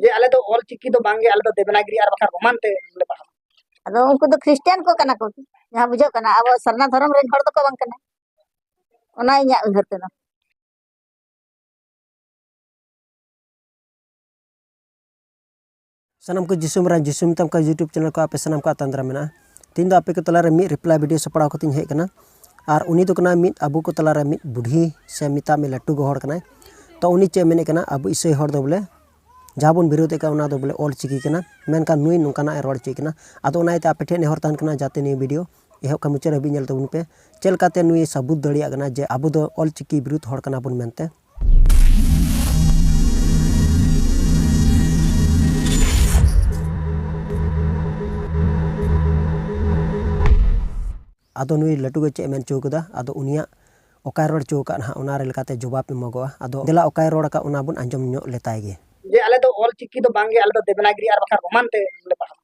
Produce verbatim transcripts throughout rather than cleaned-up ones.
ᱡᱮ ᱟᱞᱮ ᱫᱚ ᱚᱞ ᱪᱤᱠᱤ ᱫᱚ ᱵᱟᱝᱜᱮ, ᱟᱞᱮ ᱫᱚ ᱫᱮᱵᱽᱱᱟᱜᱽᱨᱤ ᱟᱨ ᱵᱟᱠᱷᱟᱱ ᱨᱳᱢᱟᱱ ᱛᱮ ᱞᱮ ᱯᱟᱲᱦᱟᱜᱼᱟ᱾ ᱟᱫᱚ ᱩᱱᱠᱩ ᱫᱚ ᱠᱷᱨᱤᱥᱴᱟᱱ ᱠᱚ ᱠᱟᱱᱟ ᱠᱚ, ᱡᱟᱦᱟᱸ ᱵᱩᱡᱷᱟᱹᱜ ᱠᱟᱱᱟ, ᱟᱵᱚ ᱥᱟᱨᱱᱟ ᱫᱷᱚᱨᱚᱢ ᱨᱮᱱ ᱦᱚᱲ ᱫᱚᱠᱚ ᱵᱟᱝ ᱠᱟᱱᱟ, ᱚᱱᱟ ᱤᱧᱟᱹᱜ ᱩᱭᱦᱟᱹᱨ ᱛᱮᱫᱚ᱾ ᱥᱟᱱᱟᱢ ᱠᱚ ᱡᱤᱥᱩ ᱢᱟᱨᱟᱝ ᱡᱤᱥᱩ ᱢᱮᱛᱟᱢ ᱠᱟᱱ YouTube channel ᱠᱚ ᱟᱯᱮ ᱥᱟᱱᱟᱢ ᱠᱚ ᱟᱛᱟᱝ ᱫᱟᱨᱟᱢ ᱢᱮᱱᱟᱜᱼᱟ᱾ ᱛᱮᱦᱮᱧ ᱫᱚ ᱟᱯᱮ ᱠᱚ ᱛᱟᱞᱟᱨᱮ ᱢᱤᱫ reply video ᱥᱟᱯᱲᱟᱣ ᱠᱟᱛᱮᱧ ᱦᱮᱡ ᱟᱠᱟᱱᱟ᱾ ᱟᱨ ᱩᱱᱤ ᱫᱚ ᱠᱟᱱᱟ ᱢᱤᱫ ᱟᱵᱚ ᱠᱚ ᱛᱟᱞᱟᱨᱮ ᱢᱤᱫ ᱵᱩᱰᱷᱤ ᱥᱮ ᱢᱮᱛᱟᱜ ᱢᱮ ᱞᱟᱹᱴᱩ ᱜᱚ ᱦᱚᱲ ᱠᱟᱱᱟᱭ᱾ ᱛᱚ ᱩᱱᱤ ᱪᱮᱫ ᱮ ᱢᱮᱱᱮᱫ ᱠᱟᱱᱟ, ᱟᱵᱚ ᱤᱥᱟᱹᱭ ᱦᱚᱲ ᱫᱚ ᱵᱚᱞᱮ ᱡᱟᱦᱟᱸ ᱵᱚᱱ ᱵᱤᱨᱳᱫᱷᱮᱫ ᱠᱟᱱ ᱚᱱᱟ ᱫᱚ ᱵᱚᱞᱮ ᱚᱞ ᱪᱤᱠᱤ ᱠᱟᱱᱟ, ᱢᱮᱱᱠᱷᱟᱱ ᱱᱩᱭ ᱱᱚᱝᱠᱟᱱᱟᱜ ᱮ ᱨᱚᱲ ᱦᱚᱪᱚᱭᱮᱫ ᱠᱟᱱᱟ᱾ ᱟᱫᱚ ᱚᱱᱟ ᱤᱭᱟᱹᱛᱮ ᱟᱯᱮ ᱴᱷᱮᱱ ᱱᱮᱦᱚᱨ ᱛᱟᱦᱮᱱ ᱠᱟᱱᱟ ᱡᱟᱛᱮ ᱱᱤᱭᱟᱹ video ᱮᱦᱚᱵ ᱠᱷᱚᱱ ᱢᱩᱪᱟᱹᱫ ᱦᱟᱹᱵᱤᱡ ᱧᱮᱞ ᱛᱟᱵᱚᱱ ᱯᱮ, ᱪᱮᱫ ᱞᱮᱠᱟᱛᱮ ᱱᱩᱭ ᱥᱟᱹᱵᱩᱛ ᱫᱟᱲᱮᱭᱟᱜ ᱠᱟᱱᱟ ᱡᱮ ᱟᱵᱚ ᱫᱚ ᱚᱞ ᱪᱤᱠᱤ ᱵᱤᱨᱩᱫᱷ ᱦᱚᱲ ᱠᱟᱱᱟ ᱵᱚᱱ ᱢᱮᱱᱛᱮ᱾ ᱟᱫᱚ ᱱᱩᱭ ᱞᱟᱹᱴᱩ ᱜᱮ ᱪᱮᱫ ᱮ ᱢᱮᱱ ᱦᱚᱪᱚ ᱠᱟᱫᱟ, ᱟᱫᱚ ᱩᱱᱤᱭᱟᱜ ᱚᱠᱟᱭ ᱨᱚᱲ ᱦᱚᱪᱚ ᱟᱠᱟᱫ ᱱᱟᱦᱟᱜ ᱚᱱᱟ ᱨᱮ ᱞᱮᱠᱟᱛᱮ ᱡᱚᱵᱟᱵ ᱮᱢᱚᱜᱚᱜᱼᱟ᱾ ᱟᱫᱚ ᱫᱮᱞᱟ ᱚᱠᱟᱭ ᱨᱚᱲ ᱟᱠᱟᱫ ᱚᱱᱟ ᱵᱚᱱ ᱟᱸᱡᱚᱢ ᱧᱚᱜ ᱞᱮᱛᱟᱭ ᱜᱮ᱾ ᱡᱮ ᱟᱞᱮ ᱫᱚ ᱚᱞ ᱪᱤᱠᱤ ᱫᱚ ᱵᱟᱝᱜᱮ, ᱟᱞᱮ ᱫᱚ ᱫᱮᱵᱽᱱᱟᱜᱽᱨᱤ ᱟᱨ ᱵᱟᱠᱷᱟᱱ ᱨᱳᱢᱟᱱ ᱛᱮ ᱞᱮ ᱯᱟᱲᱦᱟᱜᱼᱟ᱾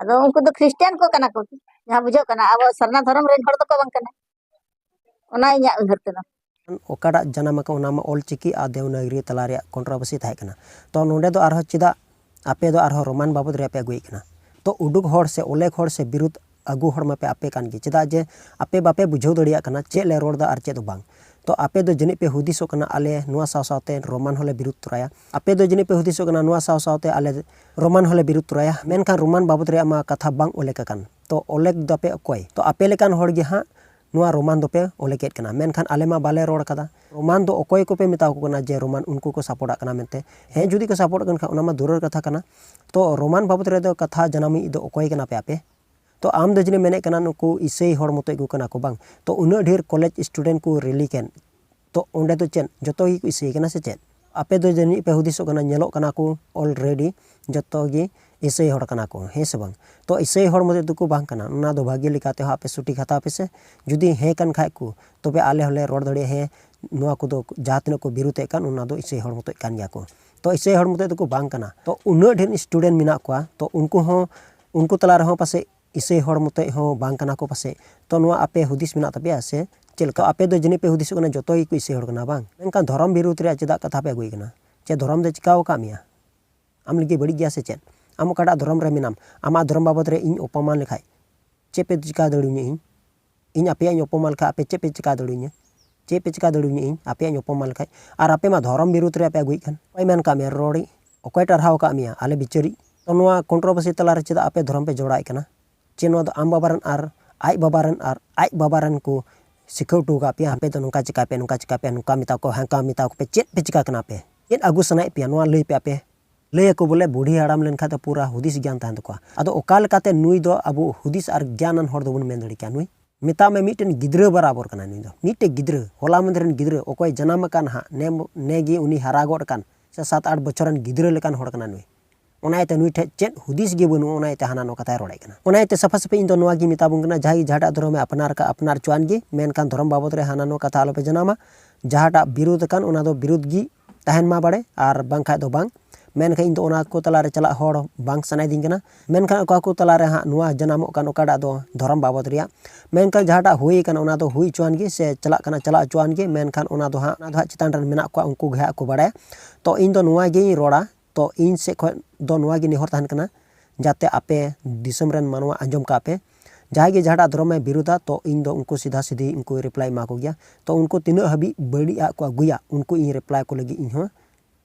ᱟᱫᱚ ᱩᱱᱠᱩ ᱫᱚ ᱠᱷᱨᱤᱥᱴᱟᱱ ᱠᱚ ᱠᱟᱱᱟ ᱠᱚ, ᱡᱟᱦᱟᱸ ᱵᱩᱡᱷᱟᱹᱜ ᱠᱟᱱᱟ, ᱟᱵᱚ ᱥᱟᱨᱱᱟ ᱫᱷᱚᱨᱚᱢ ᱨᱮᱱ ᱦᱚᱲ ᱫᱚᱠᱚ ᱵᱟᱝ ᱠᱟᱱᱟ, ᱚᱱᱟ ᱤᱧᱟᱹᱜ ᱩᱭᱦᱟᱹᱨ ᱛᱮᱫᱚ᱾ ᱚᱠᱟᱴᱟᱜ ᱡᱟᱱᱟᱢ ᱟᱠᱟᱱ ᱚᱱᱟ ᱢᱟ ᱚᱞ ᱪᱤᱠᱤ ᱟᱨ ᱫᱮᱵᱽᱱᱟᱜᱽᱨᱤ ᱛᱟᱞᱟ ᱨᱮᱭᱟᱜ controversy ᱛᱟᱦᱮᱸ ᱠᱟᱱᱟ᱾ ᱛᱚ ᱱᱚᱸᱰᱮ ᱫᱚ ᱟᱨᱦᱚᱸ ᱪᱮᱫᱟᱜ ᱟᱯᱮ ᱫᱚ ᱟᱨᱦᱚᱸ ᱨᱳᱢᱟᱱ ᱵᱟᱵᱚᱫ ᱨᱮᱭᱟᱜ ᱯᱮ ᱟᱹᱜᱩᱭᱮᱫ ᱠᱟᱱᱟ? ᱛᱚ ᱩᱰᱩᱠ ᱦᱚᱲ ᱥᱮ ᱚᱞᱮᱜ ᱦᱚᱲ ᱥᱮ ᱵᱤᱨᱩᱫᱷ ᱟᱹᱜᱩ ᱦᱚᱲ ᱢᱟᱯᱮ ᱟᱯᱮ ᱠᱟᱱ ᱜᱮ, ᱪᱮᱫᱟᱜ ᱡᱮ ᱟᱯᱮ ᱵᱟᱯᱮ ᱵᱩᱡᱷᱟᱹᱣ ᱫᱟᱲᱮᱭᱟᱜ ᱠᱟᱱᱟ ᱪᱮᱫ ᱞᱮ ᱨᱚᱲ ᱮᱫᱟ ᱟᱨ ᱪᱮᱫ ᱫᱚ ᱵᱟᱝ᱾ ᱛᱚ ᱟᱯᱮ ᱫᱚ ᱡᱟᱹᱱᱤᱡ ᱯᱮ ᱦᱩᱫᱤᱥᱚᱜ ᱠᱟᱱᱟ ᱟᱞᱮ ᱱᱚᱣᱟ ᱥᱟᱶ ᱥᱟᱶᱛᱮ ᱨᱳᱢᱟᱱ ᱦᱚᱸᱞᱮ ᱵᱤᱨᱩᱫᱷ ᱛᱚᱨᱟᱭᱟ, ᱟᱯᱮ ᱫᱚ ᱡᱟᱹᱱᱤᱡ ᱯᱮ ᱦᱩᱫᱤᱥᱚᱜ ᱠᱟᱱᱟ ᱱᱚᱣᱟ ᱥᱟᱶ ᱥᱟᱶᱛᱮ ᱟᱞᱮ ᱨᱳᱢᱟᱱ ᱦᱚᱸᱞᱮ ᱵᱤᱨᱩᱫᱷ ᱛᱚᱨᱟᱭᱟ, ᱢᱮᱱᱠᱷᱟᱱ ᱨᱳᱢᱟᱱ ᱵᱟᱵᱚᱫ ᱨᱮᱭᱟᱜ ᱢᱟ ᱠᱟᱛᱷᱟ ᱵᱟᱝ ᱚᱞᱮᱠ ᱟᱠᱟᱱ᱾ ᱛᱚ ᱚᱞᱮᱠ ᱫᱟᱯᱮ ᱚᱠᱚᱭ? ᱛᱚ ᱟᱯᱮ ᱞᱮᱠᱟᱱ ᱦᱚᱲ ᱜᱮ ᱦᱟᱸᱜ ᱱᱚᱣᱟ ᱨᱳᱢᱟᱱ ᱫᱚᱯᱮ ᱚᱞᱮᱠᱮᱫ ᱠᱟᱱᱟ, ᱢᱮᱱᱠᱷᱟᱱ ᱟᱞᱮ ᱢᱟ ᱵᱟᱞᱮ ᱨᱚᱲ ᱠᱟᱫᱟ᱾ ᱨᱳᱢᱟᱱ ᱫᱚ ᱚᱠᱚᱭ ᱠᱚᱯᱮ ᱢᱮᱛᱟ ᱠᱚ ᱠᱟᱱᱟ ᱡᱮ ᱨᱳᱢᱟᱱ ᱩᱱᱠᱩ ᱠᱚ ᱥᱟᱯᱳᱨᱴᱟᱜ ᱠᱟᱱᱟ ᱢᱮᱱᱛᱮ? ᱦᱮᱸ, ᱡᱩᱫᱤ ᱠᱚ ᱥᱟᱯᱳᱨᱴ ᱠᱟᱱ ᱠᱷᱟᱱ ᱚᱱᱟ ᱢᱟ ᱫᱩᱨᱮᱨ ᱠᱟᱛᱷᱟ ᱠᱟᱱᱟ᱾ ᱛᱚ ᱨᱳᱢᱟᱱ ᱵᱟᱵᱚᱫ ᱨᱮᱫᱚ ᱠᱟᱛᱷᱟ ᱡᱟᱱᱟᱢᱤᱡ ᱫᱚ ᱚᱠᱚᱭ ᱠᱟᱱᱟ ᱯᱮ ᱟᱯᱮ? ᱛᱚ ᱟᱢ ᱫᱚ ᱡᱟᱹᱱᱤᱡ ᱢᱮᱱᱮᱫ ᱠᱟᱱᱟ ᱱᱩᱠᱩ ᱤᱥᱟᱹᱭ ᱦᱚᱲ ᱢᱚᱛᱚᱡ ᱠᱚ ᱠᱟᱱᱟ ᱠᱚ, ᱵᱟᱝ? ᱛᱚ ᱩᱱᱟᱹᱜ ᱰᱷᱮᱨ ᱠᱚᱞᱮᱡᱽ ᱥᱴᱩᱰᱮᱱᱴ ᱠᱚ ᱨᱮᱞᱤ ᱠᱮᱫ, ᱛᱚ ᱚᱸᱰᱮ ᱫᱚ ᱪᱮᱫ ᱡᱚᱛᱚ ᱜᱮᱠᱚ ᱤᱥᱟᱹᱭ ᱠᱟᱱᱟ ᱥᱮ ᱪᱮᱫ? ᱟᱯᱮ ᱫᱚ ᱡᱟᱹᱱᱤᱡ ᱯᱮ ᱦᱩᱫᱤᱥᱚᱜ ᱠᱟᱱᱟ ᱧᱮᱞᱚᱜ ᱠᱟᱱᱟ ᱠᱚ already ᱡᱚᱛᱚ ᱜᱮ ᱤᱥᱟᱹᱭ ᱦᱚᱲ ᱠᱟᱱᱟ ᱠᱚ, ᱦᱮᱸ ᱥᱮ ᱵᱟᱝ? ᱛᱚ ᱤᱥᱟᱹᱭ ᱦᱚᱲ ᱢᱚᱛᱚᱡ ᱫᱚᱠᱚ ᱵᱟᱝ ᱠᱟᱱᱟ, ᱚᱱᱟ ᱫᱚ ᱵᱷᱟᱹᱜᱤ ᱞᱮᱠᱟᱛᱮ ᱦᱚᱸ ᱟᱯᱮ ᱥᱚᱴᱷᱤᱠ ᱦᱟᱛᱟᱣ ᱯᱮ ᱥᱮ᱾ ᱡᱩᱫᱤ ᱦᱮᱸ ᱠᱟᱱ ᱠᱷᱟᱡ ᱠᱚ, ᱛᱚᱵᱮ ᱟᱞᱮ ᱦᱚᱸᱞᱮ ᱨᱚᱲ ᱫᱟᱲᱮᱭᱟᱜᱼᱟ, ᱦᱮᱸ, ᱱᱚᱣᱟ ᱠᱚᱫᱚ ᱡᱟᱦᱟᱸ ᱛᱤᱱᱟᱹᱜ ᱠᱚ ᱵᱤᱨᱩᱫᱷ ᱮᱫ ᱠᱟᱱ ᱚᱱᱟ ᱫᱚ ᱤᱥᱟᱹᱭ ᱦᱚᱲ ᱢᱚᱛᱚᱡ ᱠᱟᱱ ᱜᱮᱭᱟ ᱠᱚ᱾ ᱛᱚ ᱤᱥᱟᱹᱭ ᱦᱚᱲ ᱢᱚᱛᱚᱡ ᱫᱚᱠᱚ ᱵᱟᱝ ᱠᱟᱱᱟ᱾ ᱛᱚ ᱩᱱᱟᱹᱜ ᱰᱷᱮᱨ ᱥᱴᱩᱰᱮᱱᱴ ᱢᱮᱱᱟᱜ ᱠᱚᱣᱟ, ᱛᱚ ᱩᱱᱠᱩ ᱦᱚᱸ, ᱩᱱᱠᱩ ᱛᱟᱞᱟ ᱨᱮᱦᱚᱸ ᱯᱟᱥᱮᱡ ᱤᱥᱟᱹᱭ ᱦᱚᱲ ᱢᱚᱛᱚᱡ ᱦᱚᱸ ᱵᱟᱝ ᱠᱟᱱᱟ ᱠᱚ ᱯᱟᱥᱮᱡ᱾ ᱛᱚ ᱱᱚᱣᱟ ᱟᱯᱮ ᱦᱩᱫᱤᱥ ᱢᱮᱱᱟᱜ ᱛᱟᱯᱮᱭᱟ ᱥᱮ ᱪᱮᱫ ᱞᱮᱠᱟ? ᱟᱯᱮ ᱫᱚ ᱡᱟᱹᱱᱤᱡ ᱯᱮ ᱦᱩᱫᱤᱥᱚᱜ ᱠᱟᱱᱟ ᱡᱚᱛᱚ ᱜᱮᱠᱚ ᱤᱥᱟᱹᱭ ᱦᱚᱲ ᱠᱟᱱᱟ, ᱵᱟᱝ? ᱢᱮᱱᱠᱷᱟᱱ ᱫᱷᱚᱨᱚᱢ ᱵᱤᱨᱩᱫᱷ ᱨᱮᱭᱟᱜ ᱪᱮᱫᱟᱜ ᱠᱟᱛᱷᱟ ᱯᱮ ᱟᱹᱜᱩᱭᱮᱫ ᱠᱟᱱᱟ? ᱪᱮᱫ ᱫᱷᱚᱨᱚᱢ ᱫᱚ ᱪᱤᱠᱟᱣ ᱟᱠᱟᱫ ᱢᱮᱭᱟ? ᱟᱢ ᱞᱟᱹᱜᱤᱫ ᱵᱟᱹᱲᱤᱡ ᱜᱮᱭᱟ ᱥᱮ ᱪᱮᱫ? ᱟᱢ ᱚᱠᱟᱴᱟᱜ ᱫᱷᱚᱨᱚᱢ ᱨᱮ ᱢᱮᱱᱟᱢ, ᱟᱢᱟᱜ ᱫᱷᱚᱨᱚᱢ ᱵᱟᱵᱚᱫ ᱨᱮ ᱤᱧ ᱚᱯᱚᱢᱟᱱ ᱞᱮᱠᱷᱟᱡ ᱪᱮᱫ ᱯᱮ ᱪᱤᱠᱟ ᱫᱟᱲᱮᱭᱟᱹᱧᱟ ᱤᱧ? ᱤᱧ ᱟᱯᱮᱭᱟᱜ ᱤᱧ ᱚᱯᱚᱢᱟᱱ ᱞᱮᱠᱷᱟᱡ ᱟᱯᱮ ᱪᱮᱫ ᱯᱮ ᱪᱤᱠᱟ ᱫᱟᱲᱮᱭᱟᱹᱧᱟ? ᱪᱮᱫ ᱯᱮ ᱪᱤᱠᱟ ᱫᱟᱲᱮᱭᱟᱹᱧᱟ ᱤᱧ ᱟᱯᱮᱭᱟᱜ ᱤᱧ ᱚᱯᱚᱢᱟᱱ ᱞᱮᱠᱷᱟᱡ? ᱟᱨ ᱟᱯᱮ ᱢᱟ ᱫᱷᱚᱨᱚᱢ ᱵᱤᱨᱩᱫᱽ ᱨᱮ ᱟᱯᱮ ᱟᱹᱜᱩᱭᱮᱫ ᱠᱟᱱ᱾ ᱚᱠᱚᱭ ᱢᱮᱱ ᱠᱟᱜ ᱢᱮᱭᱟ ᱨᱚᱲᱤᱡ? ᱚᱠᱚᱭ ᱴᱟᱨᱦᱟᱣ ᱟᱠᱟᱫ ᱢᱮᱭᱟ ᱟᱞᱮ ᱵᱤᱪᱟᱹᱨᱤᱡ? ᱛᱚ ᱱᱚᱣᱟ ᱠᱚᱱᱴᱨᱳᱵᱷᱟᱨᱥᱤ ᱛᱟᱞᱟᱨᱮ ᱪᱮᱫᱟᱜ ᱟᱯᱮ ᱫᱷᱚᱨᱚᱢ ᱯᱮ ᱡᱚᱲᱟᱣᱮᱫ ᱠᱟᱱᱟ? ᱪᱮ ᱱᱚᱣᱟ ᱫᱚ ᱟᱢ ᱵᱟᱵᱟ ᱨᱮᱱ ᱟᱨ ᱟᱡ ᱵᱟᱵᱟ ᱨᱮᱱ ᱟᱨ ᱟᱡ ᱵᱟᱵᱟ ᱨᱮᱱ ᱠᱚ ᱥᱤᱠᱷᱟᱹᱣ ᱦᱚᱴᱚ ᱟᱠᱟᱫ ᱯᱮᱭᱟ? ᱟᱯᱮ ᱫᱚ ᱱᱚᱝᱠᱟ ᱪᱤᱠᱟᱹᱭ ᱯᱮ, ᱱᱚᱝᱠᱟ ᱪᱤᱠᱟᱹᱭ ᱯᱮ, ᱱᱚᱝᱠᱟ ᱢᱮᱛᱟ ᱠᱚ, ᱦᱟᱱᱠᱟ ᱢᱮᱛᱟ ᱠᱚ ᱯᱮ, ᱪᱮᱫ ᱯᱮ ᱪᱤᱠᱟ ᱠᱟᱱᱟ ᱯᱮ? ᱪᱮᱫ ᱟᱹᱜᱩ ᱥᱟᱱᱟᱭᱮᱫ ᱯᱮᱭᱟ? ᱱᱚᱣᱟ ᱞᱟᱹᱭ ᱯᱮ ᱟᱯᱮ᱾ ᱞᱟᱹᱭ ᱟᱠᱚ ᱵᱚᱞᱮ ᱵᱩᱲᱦᱤ ᱦᱟᱲᱟᱢ ᱞᱮᱱᱠᱷᱟᱱ ᱫᱚ ᱯᱩᱨᱟ ᱦᱩᱫᱤᱥ ᱜᱮᱭᱟᱱ ᱛᱟᱦᱮᱱ ᱛᱟᱠᱚᱣᱟ᱾ ᱟᱫᱚ ᱚᱠᱟ ᱞᱮᱠᱟᱛᱮ ᱱᱩᱭ ᱫᱚ ᱟᱵᱚ ᱦᱩᱫᱤᱥ ᱟᱨ ᱜᱮᱭᱟᱱᱟᱱ ᱦᱚᱲ ᱫᱚᱵᱚᱱ ᱢᱮᱱ ᱫᱟᱲᱮ ᱠᱮᱭᱟ? ᱱᱩᱭ ᱢᱮᱛᱟᱜ ᱢᱮ ᱢᱤᱫᱴᱮᱱ ᱜᱤᱫᱽᱨᱟᱹ ᱵᱟᱨᱟᱵᱚᱨ ᱠᱟᱱᱟᱭ ᱱᱩᱭ ᱫᱚ, ᱢᱤᱫᱴᱮᱱ ᱜᱤᱫᱽᱨᱟᱹ, ᱦᱚᱞᱟ ᱢᱟᱫᱷᱮᱨ ᱨᱮᱱ ᱜᱤᱫᱽᱨᱟᱹ, ᱚᱠᱚᱭ ᱡᱟᱱᱟᱢ ᱟᱠᱟᱱ ᱦᱟᱸᱜ ᱱᱮ, ᱱᱮ ᱜᱮ ᱩᱱᱤ ᱦᱟᱨᱟ ᱜᱚᱫ ᱟᱠᱟᱱ ᱥᱮ ᱥᱟᱛ ᱟᱴ ᱵᱚᱪᱷᱚᱨ ᱨᱮᱱ ᱜᱤᱫᱽᱨᱟᱹ ᱞᱮᱠᱟᱱ ᱦᱚᱲ ᱠᱟᱱᱟ ᱱᱩᱭ᱾ ᱚᱱᱟ ᱤᱭᱟᱹᱛᱮ ᱱᱩᱭ ᱴᱷᱮᱡ ᱪᱮᱫ ᱦᱩᱫᱤᱥ ᱜᱮ ᱵᱟᱹᱱᱩᱜᱼᱟ, ᱚᱱᱟ ᱤᱭᱟᱹᱛᱮ ᱦᱟᱱᱟ ᱱᱚᱣᱟ ᱠᱟᱛᱷᱟᱭ ᱨᱚᱲᱮᱫ ᱠᱟᱱᱟ᱾ ᱚᱱᱟ ᱤᱭᱟᱹᱛᱮ ᱥᱟᱯᱷᱟ ᱥᱟᱹᱯᱷᱤ ᱤᱧ ᱫᱚ ᱱᱚᱣᱟ ᱜᱤᱧ ᱢᱮᱛᱟ ᱵᱚᱱ ᱠᱟᱱᱟ, ᱡᱟᱦᱟᱸᱭ ᱜᱮ ᱡᱟᱦᱟᱸᱴᱟᱜ ᱫᱷᱚᱨᱚᱢᱮ ᱟᱯᱱᱟᱨ ᱠᱟᱜ, ᱟᱯᱱᱟᱨ ᱦᱚᱪᱚᱣᱟᱱ ᱜᱮ, ᱢᱮᱱᱠᱷᱟᱱ ᱫᱷᱚᱨᱚᱢ ᱵᱟᱵᱚᱫ ᱨᱮ ᱦᱟᱱᱟ ᱱᱚᱣᱟ ᱠᱟᱛᱷᱟ ᱟᱞᱚᱯᱮ ᱡᱟᱱᱟᱢᱟ᱾ ᱡᱟᱦᱟᱸᱴᱟᱜ ᱵᱤᱨᱩᱫᱷ ᱟᱠᱟᱱ ᱚᱱᱟ ᱫᱚ ᱵᱤᱨᱩᱫᱷ ᱜᱮ ᱛᱟᱦᱮᱱ ᱢᱟ ᱵᱟᱲᱮ, ᱟᱨ ᱵᱟᱝᱠᱷᱟᱡ ᱫᱚ ᱵᱟᱝ᱾ ᱢᱮᱱᱠᱷᱟᱱ ᱤᱧ ᱫᱚ ᱚᱱᱟ ᱠᱚ ᱛᱟᱞᱟᱨᱮ ᱪᱟᱞᱟᱜ ᱦᱚᱲ ᱵᱟᱝ ᱥᱟᱱᱟᱭᱮᱫᱤᱧ ᱠᱟᱱᱟ᱾ ᱢᱮᱱᱠᱷᱟᱱ ᱚᱠᱟ ᱠᱚ ᱛᱟᱞᱟᱨᱮ ᱦᱟᱸᱜ ᱱᱚᱣᱟ ᱡᱟᱱᱟᱢᱚᱜ ᱠᱟᱱ ᱚᱠᱟᱴᱟᱜ ᱫᱚ ᱫᱷᱚᱨᱚᱢ ᱵᱟᱵᱚᱫ ᱨᱮᱭᱟᱜ, ᱢᱮᱱᱠᱷᱟᱱ ᱡᱟᱦᱟᱸᱴᱟᱜ ᱦᱩᱭ ᱟᱠᱟᱱ ᱚᱱᱟ ᱫᱚ ᱦᱩᱭ ᱦᱚᱪᱚᱣᱟᱱ ᱜᱮ ᱥᱮ ᱪᱟᱞᱟᱜ ᱠᱟᱱᱟ ᱪᱟᱞᱟᱜ ᱦᱚᱪᱚᱣᱟᱱ ᱜᱮ, ᱢᱮᱱᱠᱷᱟᱱ ᱚᱱᱟ ᱫᱚ ᱦᱟᱸᱜ, ᱚᱱᱟ ᱫᱚ ᱦᱟᱸᱜ ᱪᱮᱛᱟᱱ ᱨᱮᱱ ᱢᱮᱱᱟᱜ ᱠᱚᱣᱟ, ᱩᱱᱠᱩ ᱜᱮ ᱦᱟᱸᱜ ᱠᱚ ᱵᱟᱲᱟᱭᱟ᱾ ᱛᱚ ᱤᱧ ᱫᱚ ᱱᱚᱣᱟ ᱜᱤᱧ ᱨᱚᱲᱟ᱾ ᱛᱚ ᱤᱧ ᱥᱮᱫ ᱠᱷᱚᱱ ᱫᱚ ᱱᱚᱣᱟ ᱜᱮ ᱱᱮᱦᱚᱨ ᱛᱟᱦᱮᱱ ᱠᱟᱱᱟ, ᱡᱟᱛᱮ ᱟᱯᱮ ᱫᱤᱥᱚᱢ ᱨᱮᱱ ᱢᱟᱱᱣᱟ ᱟᱸᱡᱚᱢ ᱠᱟᱜ ᱯᱮ, ᱡᱟᱦᱟᱸᱭ ᱜᱮ ᱡᱟᱦᱟᱸᱴᱟᱜ ᱫᱷᱚᱨᱚᱢᱮ ᱵᱤᱨᱩᱫᱷᱟ, ᱛᱚ ᱤᱧ ᱫᱚ ᱩᱱᱠᱩ ᱥᱤᱫᱷᱟ ᱥᱤᱫᱷᱤ ᱩᱱᱠᱩ ᱨᱤᱯᱞᱟᱭ ᱮᱢᱟ ᱠᱚ ᱜᱮᱭᱟ᱾ ᱛᱚ ᱩᱱᱠᱩ ᱛᱤᱱᱟᱹᱜ ᱦᱟᱹᱵᱤᱡ ᱵᱟᱹᱲᱤᱡ ᱟᱜ ᱠᱚ ᱟᱹᱜᱩᱭᱟ, ᱩᱱᱠᱩ ᱤᱧ ᱨᱤᱯᱞᱟᱭ ᱠᱚ ᱞᱟᱹᱜᱤᱫ ᱤᱧ ᱦᱚᱸ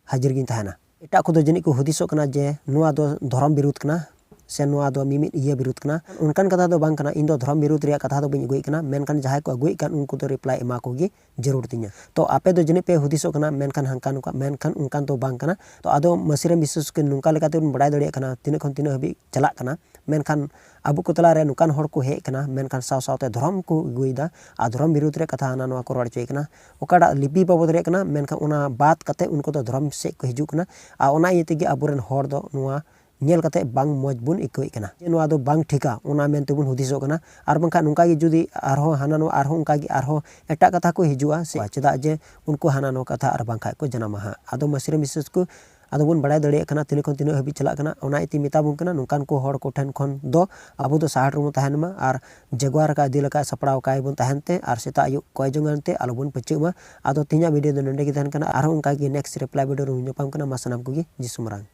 ᱦᱟᱡᱤᱨ ᱜᱤᱧ ᱛᱟᱦᱮᱱᱟ᱾ ᱮᱴᱟᱜ ᱠᱚᱫᱚ ᱡᱟᱹᱱᱤᱡ ᱠᱚ ᱦᱩᱫᱤᱥᱚᱜ ᱠᱟᱱᱟ ᱡᱮ ᱱᱚᱣᱟ ᱫᱚ ᱫᱷᱚᱨᱚᱢ ᱵᱤᱨᱩᱫᱷ ᱠᱟᱱᱟ ᱥᱮ ᱱᱚᱣᱟ ᱫᱚ ᱢᱤᱢᱤᱫ ᱤᱭᱟᱹ ᱵᱤᱨᱩᱫᱷ ᱠᱟᱱᱟ᱾ ᱚᱱᱠᱟᱱ ᱠᱟᱛᱷᱟ ᱫᱚ ᱵᱟᱝ ᱠᱟᱱᱟ, ᱤᱧ ᱫᱚ ᱫᱷᱚᱨᱚᱢ ᱵᱤᱨᱩᱫᱷ ᱨᱮᱭᱟᱜ ᱠᱟᱛᱷᱟ ᱫᱚ ᱵᱟᱹᱧ ᱟᱹᱜᱩᱭᱮᱫ ᱠᱟᱱᱟ, ᱢᱮᱱᱠᱷᱟᱱ ᱡᱟᱦᱟᱸᱭ ᱠᱚ ᱟᱹᱜᱩᱭᱮᱫ ᱠᱟᱱ ᱩᱱᱠᱩ ᱫᱚ ᱨᱤᱯᱞᱟᱭ ᱮᱢᱟ ᱠᱚᱜᱮ ᱡᱟᱹᱨᱩᱲ ᱛᱤᱧᱟ᱾ ᱛᱚ ᱟᱯᱮ ᱫᱚ ᱡᱟᱹᱱᱤᱡ ᱯᱮ ᱦᱩᱫᱤᱥᱚᱜ ᱠᱟᱱᱟ, ᱢᱮᱱᱠᱷᱟᱱ ᱦᱟᱱᱠᱟ ᱱᱚᱝᱠᱟ, ᱢᱮᱱᱠᱷᱟᱱ ᱚᱱᱠᱟᱱ ᱫᱚ ᱵᱟᱝ ᱠᱟᱱᱟ᱾ ᱛᱚ ᱟᱫᱚ ᱢᱟᱹᱥᱤᱨᱟᱢ ᱵᱤᱥᱮᱥ ᱠᱚᱨᱮ ᱱᱚᱝᱠᱟ ᱞᱮᱠᱟᱛᱮ ᱵᱚᱱ ᱵᱟᱲᱟᱭ ᱫᱟᱲᱮᱭᱟᱜ ᱠᱟᱱᱟ ᱛᱤᱱᱟᱹᱜ ᱠᱷᱚᱱ ᱛᱤᱱᱟᱹᱜ ᱦᱟᱹᱵᱤᱡ ᱪᱟᱞᱟᱜ ᱠᱟᱱᱟ, ᱢᱮᱱᱠᱷᱟᱱ ᱟᱵᱚ ᱠᱚ ᱛᱟᱞᱟᱨᱮ ᱱᱚᱝᱠᱟᱱ ᱦᱚᱲ ᱠᱚ ᱦᱮᱡ ᱠᱟᱱᱟ, ᱢᱮᱱᱠᱷᱟᱱ ᱥᱟᱶ ᱥᱟᱶᱛᱮ ᱫᱷᱚᱨᱚᱢ ᱠᱚ ᱟᱹᱜᱩᱭᱮᱫᱟ ᱟᱨ ᱫᱷᱚᱨᱚᱢ ᱵᱤᱨᱩᱫᱷ ᱨᱮ ᱠᱟᱛᱷᱟ ᱦᱟᱱᱟ ᱱᱚᱣᱟ ᱠᱚ ᱨᱚᱲ ᱦᱚᱪᱚᱭᱮᱫ ᱠᱟᱱᱟ, ᱚᱠᱟᱴᱟᱜ ᱞᱤᱯᱤ ᱵᱟᱵᱚᱫ ᱨᱮᱭᱟᱜ ᱠᱟᱱᱟ, ᱢᱮᱱᱠᱷᱟᱱ ᱚᱱᱟ ᱵᱟᱫ ᱠᱟᱛᱮ ᱩᱱᱠᱩ ᱫᱚ ᱫᱷᱚᱨᱚᱢ ᱥᱮᱫ ᱠᱚ ᱦᱤᱡᱩᱜ ᱠᱟᱱᱟ᱾ ᱟᱨ ᱚᱱᱟ ᱤᱭᱟᱹ ᱛᱮᱜᱮ ᱟᱵᱚᱨᱮᱱ ᱦᱚᱲ ᱫᱚ ᱱᱚᱣᱟ ᱧᱮᱞ ᱠᱟᱛᱮ ᱵᱟᱝ ᱢᱚᱡᱽ ᱵᱚᱱ ᱟᱹᱭᱠᱟᱹᱣᱮᱫ ᱠᱟᱱᱟ, ᱡᱮ ᱱᱚᱣᱟ ᱫᱚ ᱵᱟᱝ ᱴᱷᱤᱠᱟ, ᱚᱱᱟ ᱢᱮᱱᱛᱮ ᱵᱚᱱ ᱦᱩᱫᱤᱥᱚᱜ ᱠᱟᱱᱟ᱾ ᱟᱨ ᱵᱟᱝᱠᱷᱟᱱ ᱱᱚᱝᱠᱟ ᱜᱮ ᱡᱩᱫᱤ ᱟᱨᱦᱚᱸ ᱦᱟᱱᱟ ᱱᱚᱣᱟ ᱟᱨᱦᱚᱸ ᱚᱱᱠᱟ ᱜᱮ ᱟᱨᱦᱚᱸ ᱮᱴᱟᱜ ᱠᱟᱛᱷᱟ ᱠᱚ ᱦᱤᱡᱩᱜᱼᱟ ᱥᱮ, ᱪᱮᱫᱟᱜ ᱡᱮ ᱩᱱᱠᱩ ᱦᱟᱱᱟ ᱱᱚᱣᱟ ᱠᱟᱛᱷᱟ ᱟᱨ ᱵᱟᱝᱠᱷᱟᱡ ᱠᱚ ᱡᱟᱱᱟᱢᱟ ᱦᱟᱸᱜ᱾ ᱟᱫᱚ ᱢᱟᱹᱥᱤᱨᱟᱢ ᱵᱤᱥᱮᱥ ᱠᱚ ᱟᱫᱚ ᱵᱚᱱ ᱵᱟᱲᱟᱭ ᱫᱟᱲᱮᱭᱟᱜ ᱠᱟᱱᱟ ᱛᱤᱱᱟᱹᱜ ᱠᱷᱚᱱ ᱛᱤᱱᱟᱹᱜ ᱦᱟᱹᱵᱤᱡ ᱪᱟᱞᱟᱜ ᱠᱟᱱᱟ᱾ ᱚᱱᱟ ᱤᱭᱟᱹᱛᱮ ᱢᱮᱛᱟ ᱵᱚᱱ ᱠᱟᱱᱟ, ᱱᱚᱝᱠᱟᱱ ᱠᱚ ᱦᱚᱲ ᱠᱚᱴᱷᱮᱱ ᱠᱷᱚᱱ ᱫᱚ ᱟᱵᱚ ᱫᱚ ᱥᱟᱦᱟ ᱨᱮᱵᱚᱱ ᱛᱟᱦᱮᱱ ᱢᱟ ᱟᱨ ᱡᱟᱜᱣᱟᱨ ᱟᱠᱟᱫ ᱤᱫᱤ ᱞᱮᱠᱟ ᱥᱟᱯᱲᱟᱣ ᱠᱟᱭ ᱵᱚᱱ ᱛᱟᱦᱮᱱ ᱛᱮ ᱟᱨ ᱥᱮᱛᱟᱜ ᱟᱹᱭᱩᱵ ᱠᱚᱭ ᱡᱚᱝ ᱟᱱ ᱛᱮ ᱟᱞᱚ ᱵᱚᱱ ᱯᱟᱹᱪᱟᱹᱜ ᱢᱟ᱾ ᱟᱫᱚ ᱛᱮᱦᱮᱧᱟᱜ ᱵᱷᱤᱰᱤᱭᱳ ᱫᱚ ᱱᱚᱸᱰᱮ ᱜᱮ ᱛᱟᱦᱮᱱ ᱠᱟᱱᱟ᱾ ᱟᱨᱦᱚᱸ ᱚᱱᱠᱟ ᱜᱮ ᱱᱮᱠᱥᱴ ᱨᱤᱯᱞᱟᱭ ᱵᱷᱤᱰᱤᱭᱳ ᱨᱮᱵᱚᱱ ᱧᱟᱯᱟᱢ ᱠᱟᱱᱟ᱾ ᱢᱟ ᱥᱟᱱᱟᱢ ᱠᱚᱜᱮ ᱡᱤᱥᱩ ᱢᱟᱨᱟᱝ᱾